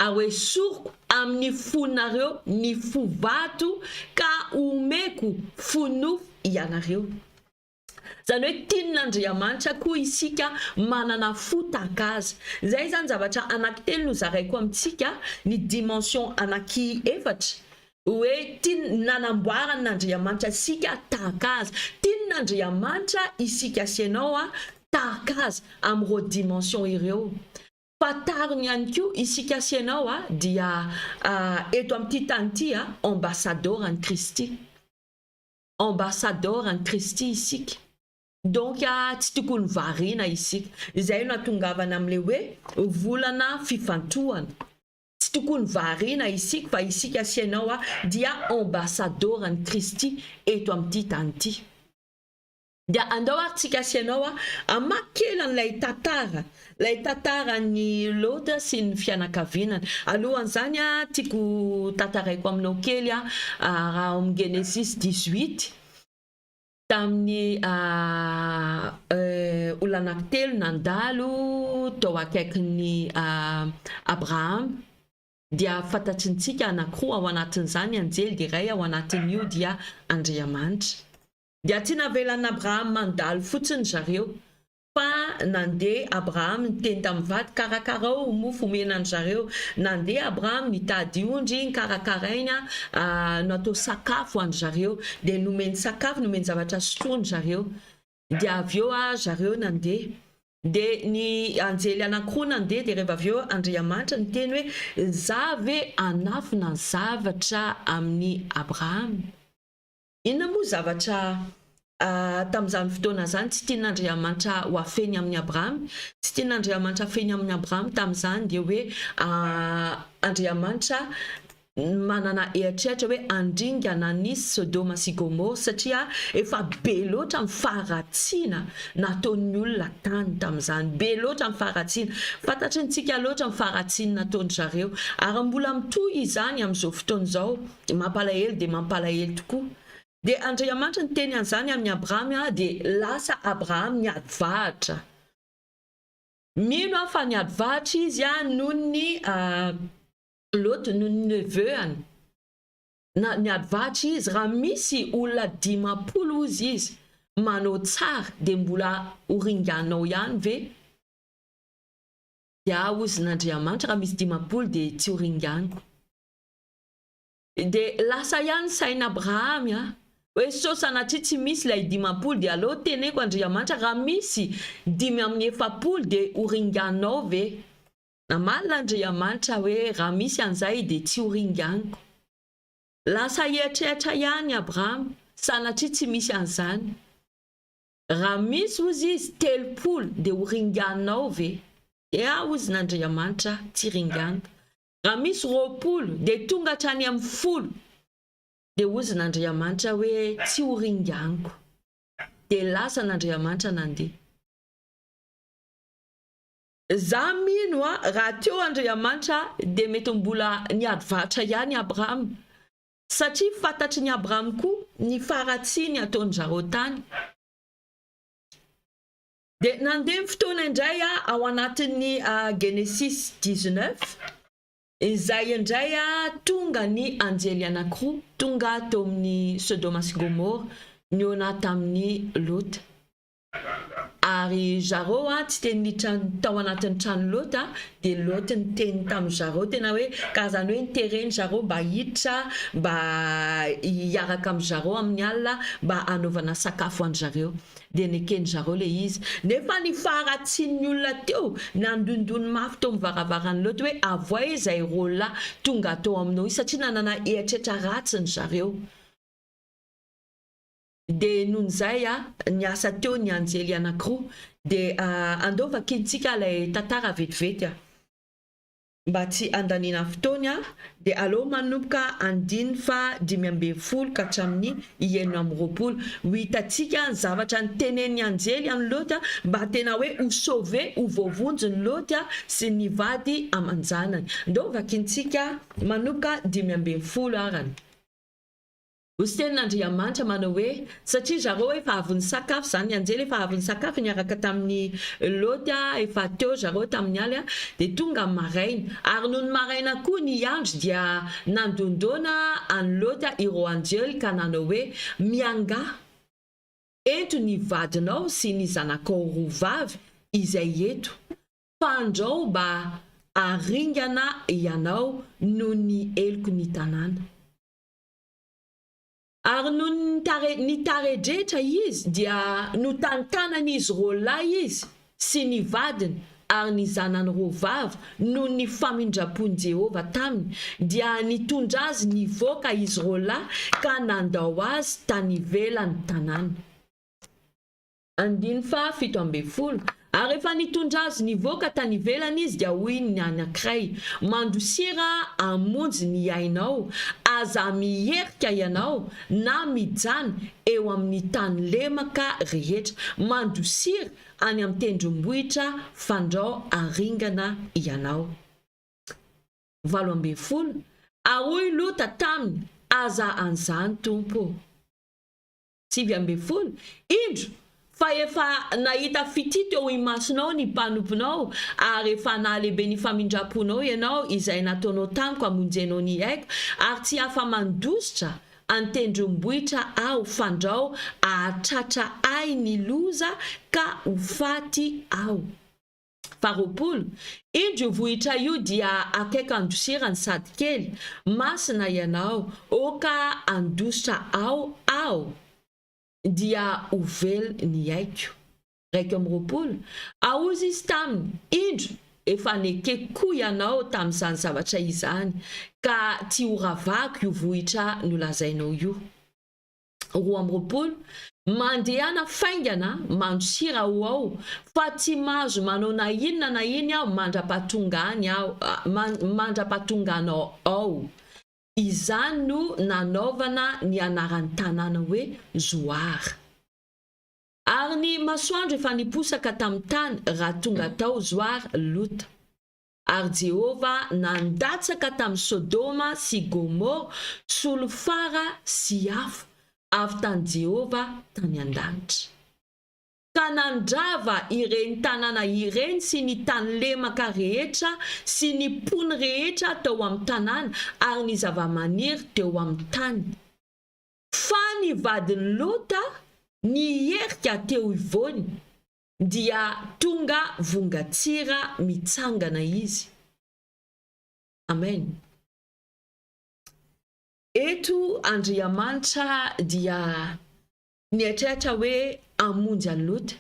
ary hoesoriko amin'ny fonareo ny fo vato ka homeko fo nofo ianareo. Izany hoe tian'Andriamanitra koa isika manana fo tahaka Azy. Izay izany zavatra anankitelo no zaraiko amintsika, ny dimension anaky efatra, hoe tian, nanamboaran'Andriamanitra antsika tahaka Azy. Tian'Andriamanitra isika sy ianao tahaka Azy amin'ireo dimension ireo. Fantariny ihany koa isika sy ianao dia eto amin'ity tany ity ambassador an'i Kristy. Ambassador an'i Kristy isika donc tsy tokony variana isika. Izay no atongavana amin'ilay hoe volana fifantohana. Tsy tokony variana isika fa isika sy ianao dia ambassador an'i Kristy eto amin'ity tany ity. Dia andao ary tsika sy ianao hamaky kely an'ilay tantara, ilay tantaran'i Lota sy ny fianakavinany. Alohan'izany tiako tantaraiko aminao kely raha ao amin'ny Genesis 18, tamin'ny olona anankitelo nandalo tao akaikin'i Abrahama, dia fantatrintsika anankiroa ao anatin'izany anjely dia iray ao anatin'io dia Andriamanitra. Dia tsy navelan'i Abraham handalo fotsiny zareo, fa nandeha Abraham niteny tamin'ny vady, Karakarao mofo omena an-dry zareo. Nandeha Abraham nitady ondry nikarakaraina natao sakafo an-dry zareo. Dia nomeny sakafo, nomeny zavatra sotroiny zareo. Dia avy eo zareo nandeha. Dia ny anjely anankiroa nandeha, dia rehefa avy eo Andriamanitra niteny hoe, Izaho ve hanafina zavatra amin'i Abraham? Inona moa zavatra tamin'izany fotoana izany tsy tian'Andriamanitra ho afeny amin'i Abrahama? Tsy tian'Andriamanitra afeny amin'i Abrahama tamin'izany dia hoe Andriamanitra manana eritreritra hoe handringana an'i Sodoma sy Gomora satria efa be loatra ny faharatsiana nataon'ny olona tany tamin'izany. Be loatra ny faharatsiana. Fantatry ny tsika loatra ny faharatsiana nataon-dry zareo. Ary mbola mitohy izany amin'izao fotoana izao. Mampalahelo dia mampalahelo tokoa. Dia Andriamanitra niteny an'izany amin'i Abraham dia lasa Abraham niady vahatra. Mino aho fa niady vahatra izy noho ny Lot, noho ny neveu-any. Na niady vahatra izy, raha misy olona 50 hozy izy manao tsara dia mbola ho ringanao ihany ve? Dia hozy n'Andriamanitra raha misy 50 dia tsy ho ringaniko. Dia lasa ihany saina Abrahamy a! Hoe sao sanatria tsy misy ilay 50 dia aleo teneko Andriamanitra raha misy 45 dia ho ringanao ve? Namaly Andriamanitra hoe raha misy an'izay dia tsy ho ringaniko. Lasa hieritreritra ihany Abrahama, sanatria tsy misy an'izany. Raha misy hozy izy 30 dia ho ringaninao ve? Dia hozy n'Andriamanitra tsy ringaniko. Raha misy 20 dia tonga hatrany amin'ny 10 dia hozy n'Andriamanitra hoe tsy ho ringaniko. Dia lasa n'Andriamanitra nandeha. Za mino a, raha teo Andriamanitra dia mety mbola niady varotra ihany Abraham. Satria fantatry ny Abraham koa ny faharatsiany ataon-dRareo tany. Dia nandeha ny fotoana indray a, ao anatin'ny Genesis 19, izay indray a, tonga ny anjely anankiroa, tonga teo amin'ny Sodoma sy Gomora, nihaona tamin'i Lota. Ary zareo a tsy teny niditra tao anatin'ny trano Lota dia Lot niteny tamin'ny zareo tena hoe karazany hoe nitereny zareo mba hiditra mba hiaraka amin'ny zareo amin'ny alina mba hanaovana sakafo an zareo dia nekeny zareo le izy nefa ny faharatsian'ny olona teo nandondony mafy teo amin'ny varavaran'i Lot hoe avoay izay roa lahy tonga teo aminao io satria nanana eritreritra ratsy ny zareo. Dia nony izay niasa teo ny anjely anankiroa. Dia andao vakintsika ilay tantara vetivety mba tsy handaniana fotoana. Dia aleo manomboka andininy faha 15 ka hatramin'ny 26. Ho hitantsika ny zavatra nitenenin'ny anjely an'i Lota mba tena hoe ho sauvé, ho voavonjy ny Lota sy ny vady aman-janany. Andao vakintsika manomboka 15 arany. Hoy tenin'Andriamanitra manao hoe, satria zareo efa avy nisakafo, izany ny anjely efa avy nisakafo niaraka tamin'i Lota, efa teo zareo tamin'ny aly, dia tonga maraina. Ary nony maraina koa ny andro dia nandondona an'i Lota ireo anjely ka nanao hoe, Miangà, ento ny vadinao sy ny zanakao roa vavy izay eto, fandrao mba haringana ianao noho ny heloky ny tanàna. Ary nony nitaredretra izy, dia notantanan'izy roa lahy izy sy ny vadiny ary ny zanany roa vavy noho ny famindram-pon'i Jehovah taminy, dia nitondra azy nivoaka izy roa lahy ka nandao azy tany ivelan'ny tanàna. Andininy faha 17. Ary rehefa nitondra azy nivoaka tany ivelany izy, dia hoy ny anankiray, Mandosira hamonjy ny ainao, aza miherika ianao na mijano eo amin'ny tany lemaka rehetra, mandosira any amin'ny tendrombohitra fandrao haringana ianao. 18. Ary hoy Lota taminy, Aza an'izany, Tompo ô. 19, Indro, fa efa nahita fitia teo imasonao ny mpanomponao, ary efa nahalehibe ny famindram-ponao ianao izay nataonao tamiko hamonjenao ny aiko, ary tsy afa-mandositra an-tendrombohitra aho fandrao hahatratra ahy ny loza ka ho faty aho. Faha-20, Indro io vohitra io dia akaiky andosirany sady kely, masina ianao, oka handositra ao aho, dia ho vel ny aiko. 21, Ahozy izy taminy, Indro, efa nekeko koa ianao tamin'izany zavatra izany, ka tsy horavako io vohitra nolazainao io. 22, Mandehana faingana mandosira ho ao, fa tsy mahazo manao na inona na iny aho mandra-pahatongany aho, mandra-pahatonganao ao. Izany no nanaovana ny anaran'ny tanàna hoe Zoara. Ary ny masoandro efa niposaka tamin'ny tany raha tonga tao Zoara Lota. Ary Jehovah nandatsaka tamin'i Sodoma sy Gomora solifara sy afo avy tany Jehovah tany an-danitra. Ka nandrava ireny tanàna ireny sy ny tany lemaka rehetra sy ny mpony rehetra tao amin'ny tanàna ary ny zavamaniry teo amin'ny tany. Fa ny vadin'i Lota niherika teo ivoany. Dia tonga vongatsira mitsangana izy. Amen. Eto Andriamanitra dia nieritreritra hoe hamonjy an'i Lota.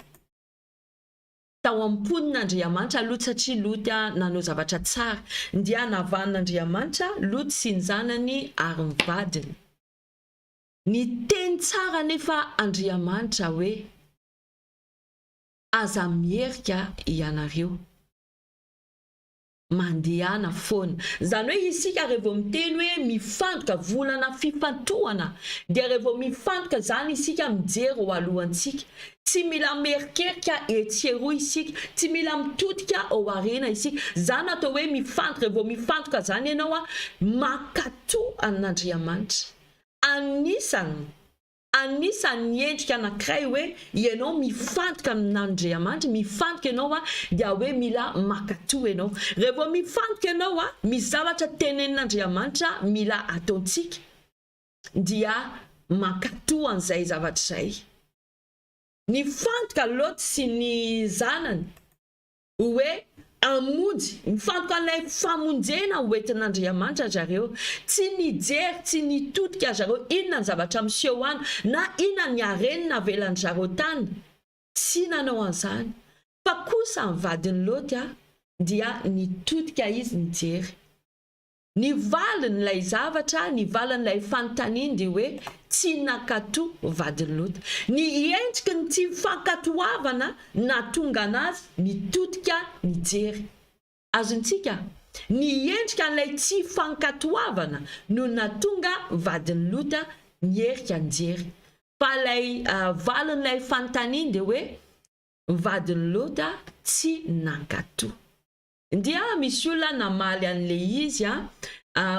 Tao am-ponin'Andriamanitra Loty satria Loty nanao zavatra tsara. Dia navahan'Andriamanitra Loty sy ny zanany ary ny vadiny. Niteny tsara anefa Andriamanitra hoe, Aza miherika ianareo. Mandehana foana. Izany hoe isika raha vao miteny hoe mifantoka, volana fifantohana, dia raha vao mifantoka izany isika mijery ao alohantsika. Tsy mila mierikerika etsy sy eroa isika, tsy mila mitodika ao aoriana isika. Izany no atao hoe mifantoka, raha vao mifantoka izany ianao, mankatò an'Andriamanitra. Anisan'ny. Anisan'ny endrika anankiray hoe ianao mifantoka amin'Andriamanitra, mifantoka ianao dia hoe mila mankatò ianao. Raha vao mifantoka ianao, misy zavatra tenenin'Andriamanitra mila ataontsika dia mankatò an'izay zavatra izay. Nifantoka Lot sy ny zanany. Hoe hamonjy, mifantoka an'ilay famonjena ho entin'Andriamanitra zareo. Tsy nijery, tsy nitodika zareo inona ny zavatra miseho any, na inona ny hareny navelan-dry zareo tany. Tsy nanao an'izany. Fa kosa ny vadin'i Lota dia nitodika izy nijery. Ny valin'ilay zavatra, ny valin'ilay fanontaniany dia hoe tsy nankatò vadin'i Lota. Ny endriky ny tsy fankatoavana nahatonga an'azy nitodika nijery. Azontsika? Ny endrika an'ilay tsy fankatoavana no nahatonga vadin'i Lota niherika nijery. Fa ilay valin'ilay fanontaniany dia hoe vadin'i Lota tsy nankatò. Dia misy olona namaly an'le izy a,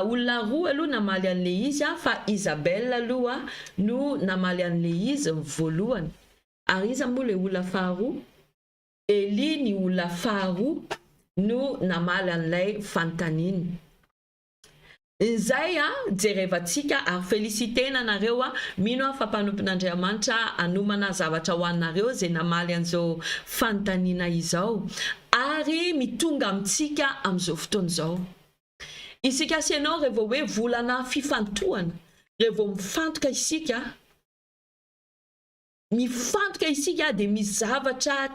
olona roa aloha namaly an'le izy a, fa Isabelle aloha no namaly an'le izy ny voalohany. Ary iza moa le olona faharoa? Elie ny olona faharoa no namaly an'ilay fanontaniana. Izay a, jerevantsika ary feliciter-na nareo a, mino aho fa mpanompon'Andriamanitra hanomana zavatra ho anareo izay namaly an'izao fanontaniana izao ary mitonga amintsika amin'izao fotoana izao. Isika sy ianao rehefa hoe volana fifantohana, rehefa vao mifantoka isika, mifantoka isika dia misy zavatra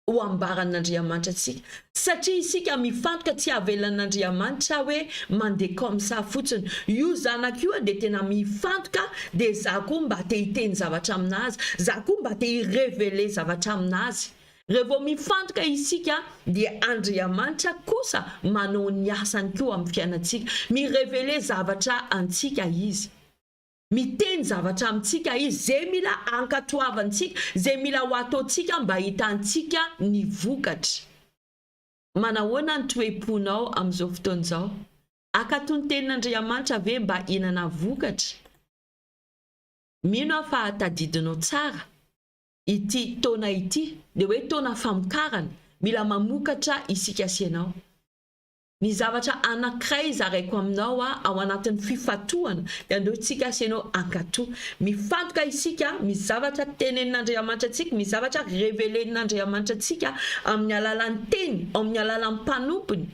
ho ambaran'Andriamanitra antsika. Satria isika mifantoka tsy avelan'Andriamanitra hoe mandeha comme ça fotsiny. Io zanako io dia tena mifantoka dia za koa mba te hiteny zavatra aminazy, za koa mba te hi-reveler zavatra aminazy. Rehefa mifantoka isika dia Andriamanitra kosa manao ny asany koa amin'ny fiainantsika. Mi-reveler zavatra antsika Izy. Miteny zavatra amintsika Izy, ze mila ankatoavantsika, ze mila ho ataontsika mba hitantsika ny vokatra. Manahoana ny toe-ponao amin'izao fotoana izao? Hankatò ny Tenin'Andriamanitra ve mba hihinana vokatra? Mino aho fa tadidinao tsara ity taona ity, dia hoe taona famokarana, mila mamokatra isika sy ianao. Ny zavatra anankiray zaraiko aminao ao anatin'ny fifantohana dia andeo tsika sy ianao hankatò. Mifantoka isika, misy zavatra tenenin'Andriamanitra antsika, misy zavatra revelen'Andriamanitra antsika amin'ny alalan'ny teny, ao amin'ny alalan'ny mpanompony,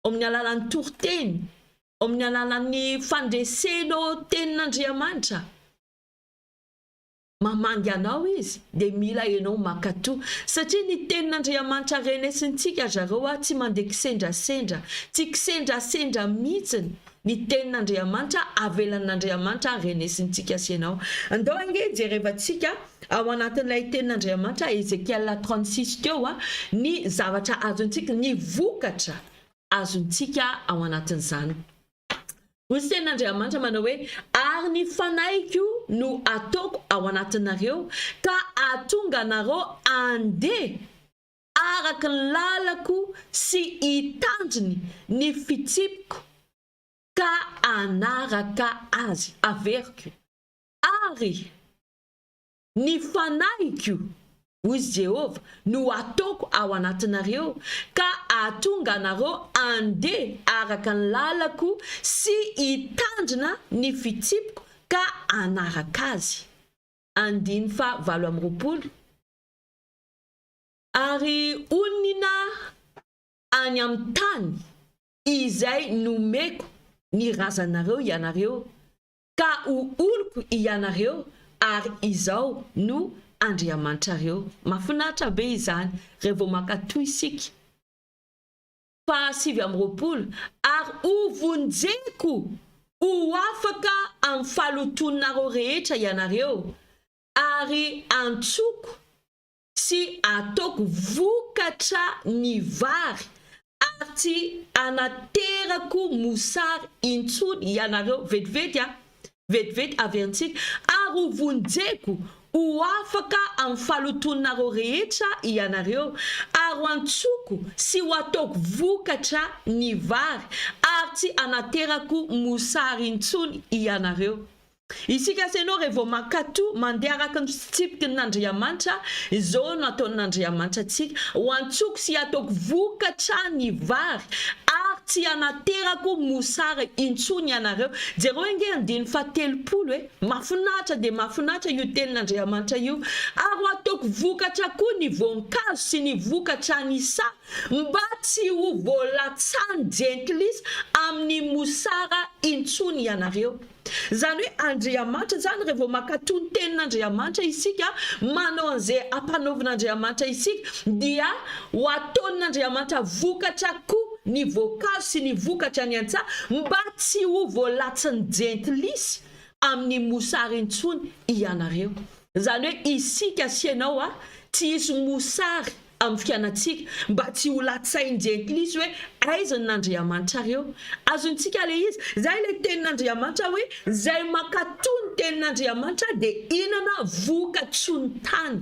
ao amin'ny alalan'ny toriteny, ao amin'ny alalan'ny fandresenao tenin'Andriamanitra. Mamangy anao izy dia mila enao mankato satria ny tenin'Andriamanitra renesintsika zareo a tsy mandeha kisendrasendra tsy kisendrasendra mihitsiny ny tenin'Andriamanitra avelan'Andriamanitra renesintsika sy enao andao ange jerevantsika ao anatin'ilay tenin'Andriamanitra Ezekiel 36 teo a ny zavatra azontsika ny vokatra azontsika ao anatin'izany. Hoy ny tenin'Andriamanitra manao hoe, Ary ny Fanahiko no hataoko ao anatinareo, ka hahatonga anareo handeha araka ny lalako sy hitandriny ny fitsipiko ka hanaraka azy. Averiko. Ary. Ny fanahiko, hoy Jehovah, no hataoko ao anatinareo, ka hahatonga anareo handeha araka ny lalako sy hitandrina ny fitsipiko ka hanaraka azy. Andininy faha 28. Ary honina any amin'ny tany izay nomeko ny razanareo ianareo, Ka ho oloko hianareo, ary izao no Andriamanitrareo. Mahafinaritra be izany raha vao mankatò isika. Faha 29, Ary hovonjeko ho afaka amin'ny fahalotoanareo rehetra ianareo, ary antsoko sy ataoko vokatra ny vary, ary tsy hanaterako mosary intsony ianareo. Vetivety a! Vetivety averintsika, ary ho vonjeko ho afaka amin'ny fahalotoanareo rehetra ianareo, ary ho antsoko sy ho ataoko vokatra ny vary, ary tsy hanaterako mosary intsony ianareo. Isika sy ianao raha vao mankatò, mandeha araka ny fitsipikin'Andriamanitra, izao no ataon'Andriamanitra antsika, ho antsoko sy hataoko vokatra ny vary, ary tsy hanaterako mosary intsony ianareo. Jereo ange andininy fahatelopolo e! Mahafinaritra dia mahafinaritra io tenin'Andriamanitra io. Ary ho ataoko vokatra koa ny voankazo sy ny vokatra ny saha, mba tsy ho voalatsahan'ny jentilisa amin'ny mosara intsony ianareo. Izany hoe Andriamanitra izany raha vao mankatò ny tenin'Andriamanitra isika, manao an'izay ampanaovin'Andriamanitra isika, dia ho ataon'Andriamanitra vokatra koa ny voankazo sy ny vokatra any an-tsaha mba tsy ho voalatsin'ny jentilisa amin'ny mosary intsony ianareo. Izany hoe isika sy ianao a, tsy hisy mosary amin'ny fiainantsika mba tsy ho latsain'ny jentilisa hoe aiza ny n'Andriamanitrareo. Azontsika ilay izy. Izay ilay tenin'Andriamanitra hoe izay mankatò ny tenin'Andriamanitra dia hihinana vokatsoa ny tany.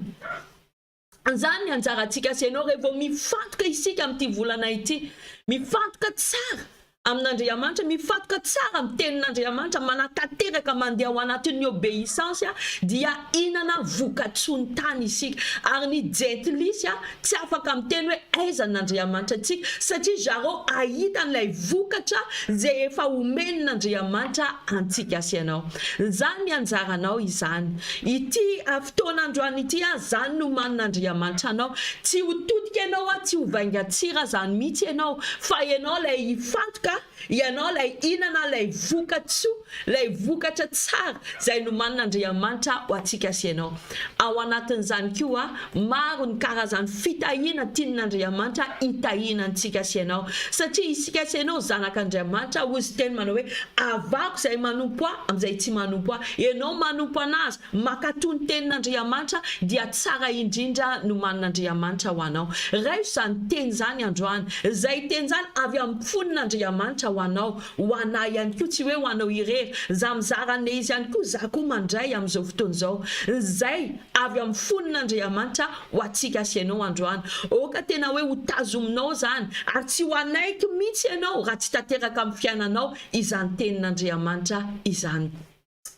Izany ny anjarantsika sy ianao rehefa mifantoka isika amin'ity volana ity. Mifantoka tsara amin'Andriamanitra, mifantoka tsara amin'ny tenin'Andriamanitra, manatanteraka, mandeha ao anatin'ny obéissance dia hihinana vokatsoa ny tany isika. Ary ny jentilisa tsy afaka miteny hoe aiza n'Andriamanitra antsika satria zareo hahita an'ilay vokatra izay efa omen'Andriamanitra antsika sy ianao. Izany ny anjaranao izany. Ity fotoana androany ity izany no omanin'Andriamanitra anao. Tsy ho todika ianao aho, tsy ho vaingan-tsira zany mihitsy ianao, fa ianao ilay hifantoka, ianao ilay hihinana ilay voka-tsoa, ilay vokatra tsara izay nomanin'Andriamanitra ho antsika sy ianao. Ao anatin'izany koa, maro ny karazan'ny fitahiana tian'Andriamanitra hitahiana antsika sy ianao. Satria isika sy ianao zanak'Andriamanitra, hoy izy teny manao hoe, Avahako izay manompo ahy amin'izay tsy manompo ahy. Ianao manompo an'Azy, Mankatò ny tenin'Andriamanitra dia tsara indrindra nomanin'Andriamanitra ho anao. Raiso izany teny izany androany. Izay teny izany avy amin'ny fon'Andriamanitra ho anao, ho anà ihany koa, tsy hoe ho anao irery. Za mizara an'ilay izy ihany koa, za koa mandray amin'izao fotoana izao. Izay avy amin'ny fon'Andriamanitra ho antsika sy ianao androany. Aoka tena hoe ho tazominao izany ary tsy ho hanaiky mihitsy ianao raha tsy tanteraka amin'ny fiainanao izany tenin'Andriamanitra izany.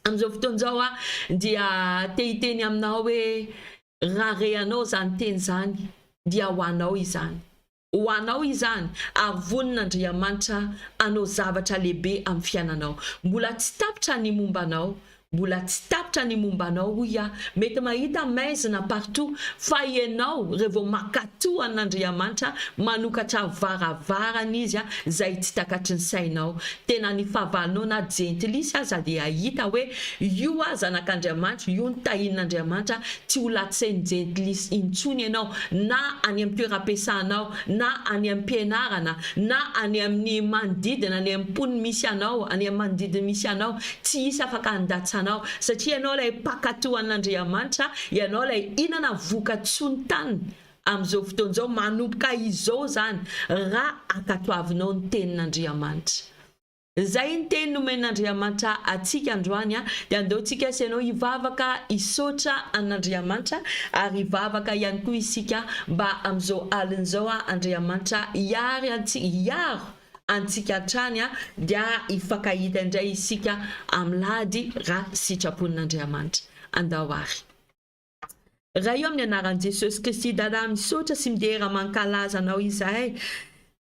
Amin'izao fotoana izao aho dia te hiteny aminao hoe raha rehanao izany teny izany dia ho anao izany. Ho anao izany ary vonona Andriamanitra hanao zavatra lehibe amin'ny fiainanao. Mbola tsy tapitra ny momba anao. Mbola tsy tapitra ny momba anao hoy aho. Mety mahita maizina partout fa ianao rehefa mankatò an'Andriamanitra manokatra varavarana Izy izay tsy takatry ny sainao. Tena ny fahavalonao na jentilisa aza dia hahita hoe io a zanak'Andriamanitra, io no tahian'Andriamanitra, tsy ho latsain'ny jentilisa intsony ianao na any amin'ny toeram-piasanao na any am-pianarana na any amin'ny manodidina, any amin'ny mponina misy anao, any amin'ny manodidina misy anao, tsy hisy afaka handatsa anao satria ianao ilay mpankatò an'Andriamanitra, ianao ilay hihinana voka-tsoa ny taniny. Amin'izao fotoana izao, manomboka izao izany, raha ankatoavinao ny Tenin'Andriamanitra. Izay ny teny nomen'Andriamanitra antsika androany, dia andao tsika sy ianao hivavaka hisaotra an'Andriamanitra, ary hivavaka ihany koa isika mba amin'izao alina izao Andriamanitra hiary antsika, hiaro antsika hatrany, dia hifankahita indray isika amin'ny lahady raha sitrapon'Andriamanitra. Andao ary. Ray o amin'ny anaran'i Jesosy Kristy Dada misaotra sy midera mankalaza anao izahay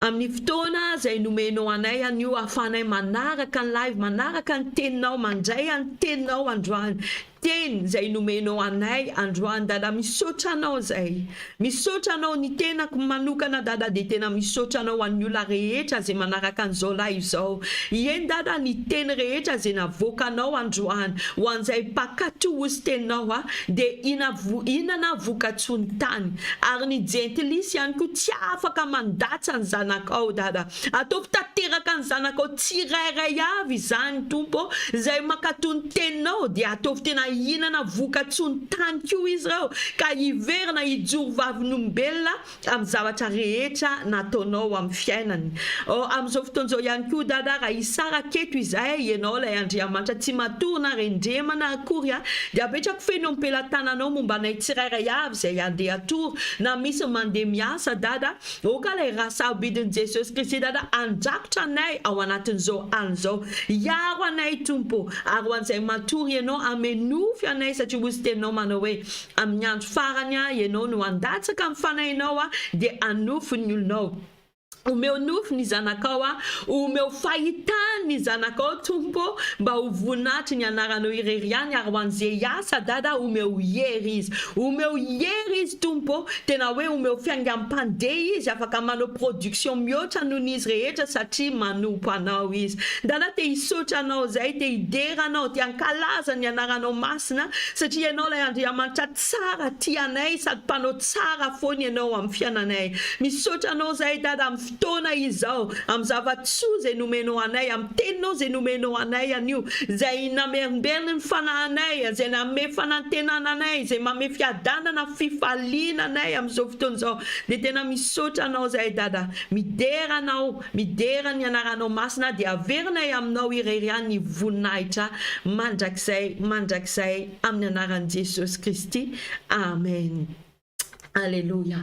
amin'ny fotoana izay nomenao anay anio ahafahanay manaraka ny live manaraka ny teninao mandray an'ny teninao androany. teny izay nomenao anay androany Dada misaotra anao zay misaotra anao ny tenako manokana Dada dia tena misaotra anao ho an'ny olona rehetra izay manaraka an'izao live izao ieny Dada ny teny rehetra izay navoakanao androany ho an'izay mpakato ozy teninao a dia inana vokatsoa ny tany ary ny jentilisy ihany koa tsy afaka mandatsa ny zanakao Dada Ataovy tanteraka ny zanakao tsirairay avy izany Tompo ô, izay mankatò ny teninao dia ataovy tena hihinana vokatsoa ny tany koa izy ireo ka hiverina hijoro vavolombelona amin'ny zavatra rehetra nataonao amin'ny fiainany. Oh, amin'izao fotoana izao ihany koa Dada raha hisaraka eto izahay, Ianao ilay Andriamanitra tsy matory na rendremana akory a, dia apetrako feno eo am-pelatananao momba anay tsirairay avy izay handeha hatory na misy mandeha miasa Dada, Aoka ilay ra sarobidin'i Jesosy Kristy Dada handrakotra anay ao anatin'izao alina izao. Hiaro anay Tompo ô. Ary ho an'izay matory Ianao hanome nofy anay satria hozy teninao manao hoe, Amin'ny andro farany Ianao no handatsaka ny Fanahinao dia hanofy ny olonao. Omeo nofy ny zanakao aho, omeo fahitany ny zanakao Tompo ô, mba ho voninahitry ny anaranao irery ihany ary ho an'izay hiasa Dada omeo hery izy. Omeo hery izy Tompo ô, tena hoe omeo fiaingam-pandeha izy afaka manao production mihoatra noho ny izy rehetra satria manompo anao izy. Dada te hisaotra anao zahay, te hidera anao, te hankalaza ny anaranao masina satria ianao ilay Andriamanitra tsara tia anay sady mpanao tsara foana ianao amin'ny fiainanay. Misaotra anao zahay Dada amin'ny fotoana izao, amin'ny zava-tsoa izay nomenao anay, amin'ny teninao izay nomenao anay anio, izay namerimberiny ny fanahinay, izay nanome fanantenana anay, izay manome fiadanana, fifaliana anay amin'izao fotoana izao, dia tena misaotra anao izahay Dada, midera anao, midera ny anaranao masina, dia averinay aminao irery ihany ny voninahitra mandrakizay mandrakizay amin'ny anaran'i Jesosy Kristy, Amen. Aleloia.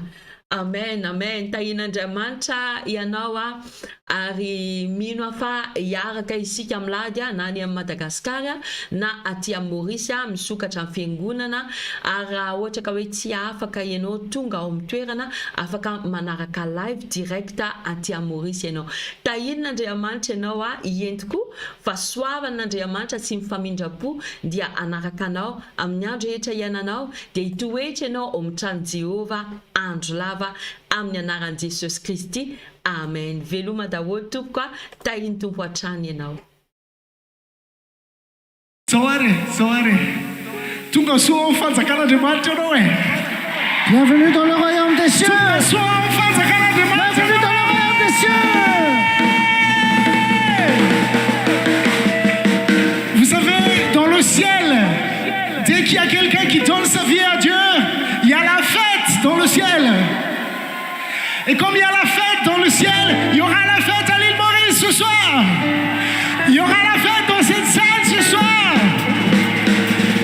Amen amen tahian'Andriamanitra ianao a ary mino aho fa hiaraka isika milady a na any amin'i Madagascar a na aty amin'i Maurice a misokatra ny fiangonana ary raha ohatra ka hoe tsy afaka ianao tonga ao amin'ny toerana afaka manaraka live direct aty amin'i Maurice ianao tahian'Andriamanitra ianao a iento koa fahasoavan'Andriamanitra sy ny famindram-po dia hanaraka anao Amin'ny andro rehetra iainanao, dia hitoetra ianao ao amin'ny tranon'i Jehovah andro lava, amin'ny anaran'i Jesosy Kristy. Amen. Veloma daholo tompoko a, tahin'ny Tompo hatrany ianao. Zao ary e, zao ary e. Tonga soa ao amin'ny fanjakan'Andriamanitra ianao e. Bienvenue dans le royaume des cieux. Tonga soa ao amin'ny fanjakan'Andriamanitra Bienvenue dans le royaume des cieux. Vous savez, dans le ciel, dès qu'il y a quelqu'un qui donne sa vie à Dieu, il y a la fête dans le ciel. Et comme il y a la fête dans le ciel, il y aura la fête à l'île Maurice ce soir. Il y aura la fête dans cette salle ce soir.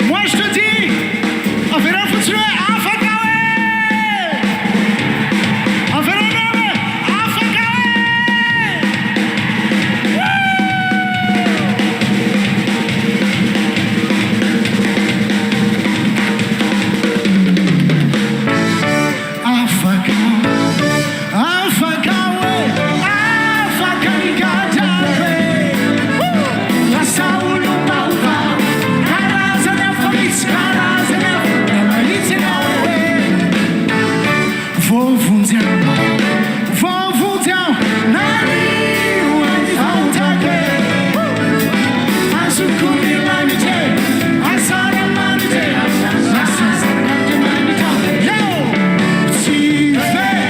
Moi je te dis, avereno fotsiny hoe afaka hoe. Avereno hoe afaka hoe. Afaka, afaka hoe, afaka ny gadrako e. Lasa olom-baovao, karazany hafa mihitsy, karazany hafa, na mahitsy ianao hoe. Voavonjy aho, voavonjy aho, nario ny fahotako e. Azoko ny lanitra e, asara-manitra e, lasa zanak'Andriamanitra aho e. Yo! Tsy very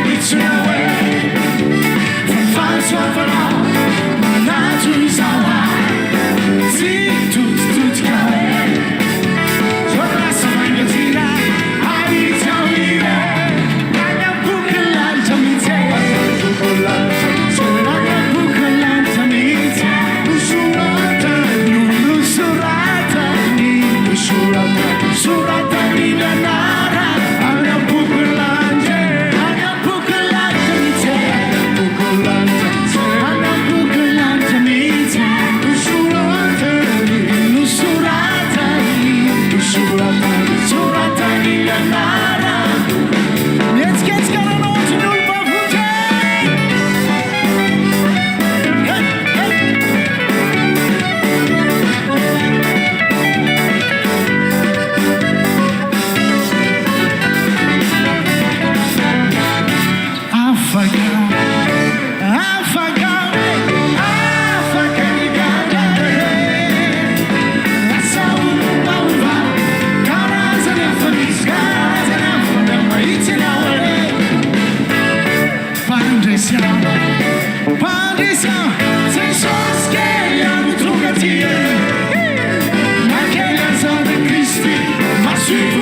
mihitsy aho e, fa ny fahasoavanao manajo izao ahy. Tsy tototodika aho e, zao lasa mangatsiaka ary tsy aho irery. Any am-boky lanitra mihitsy e, any am-boky lanitra mihitsy e. Nosoratany, nosoratany, nosoratany, soratany ny anarany. Any am-boky lanitra e, any am-boky lanitra mihitsy e, any am-boky lanitra mihitsy e, any am-boky lanitra mihitsy e. Nosoratany, nosoratany, nosoratany, soratany ny anarany. Mihetsiketsika nanao ohatry ny olom-bavonjy e! Hey, hey. Jésus.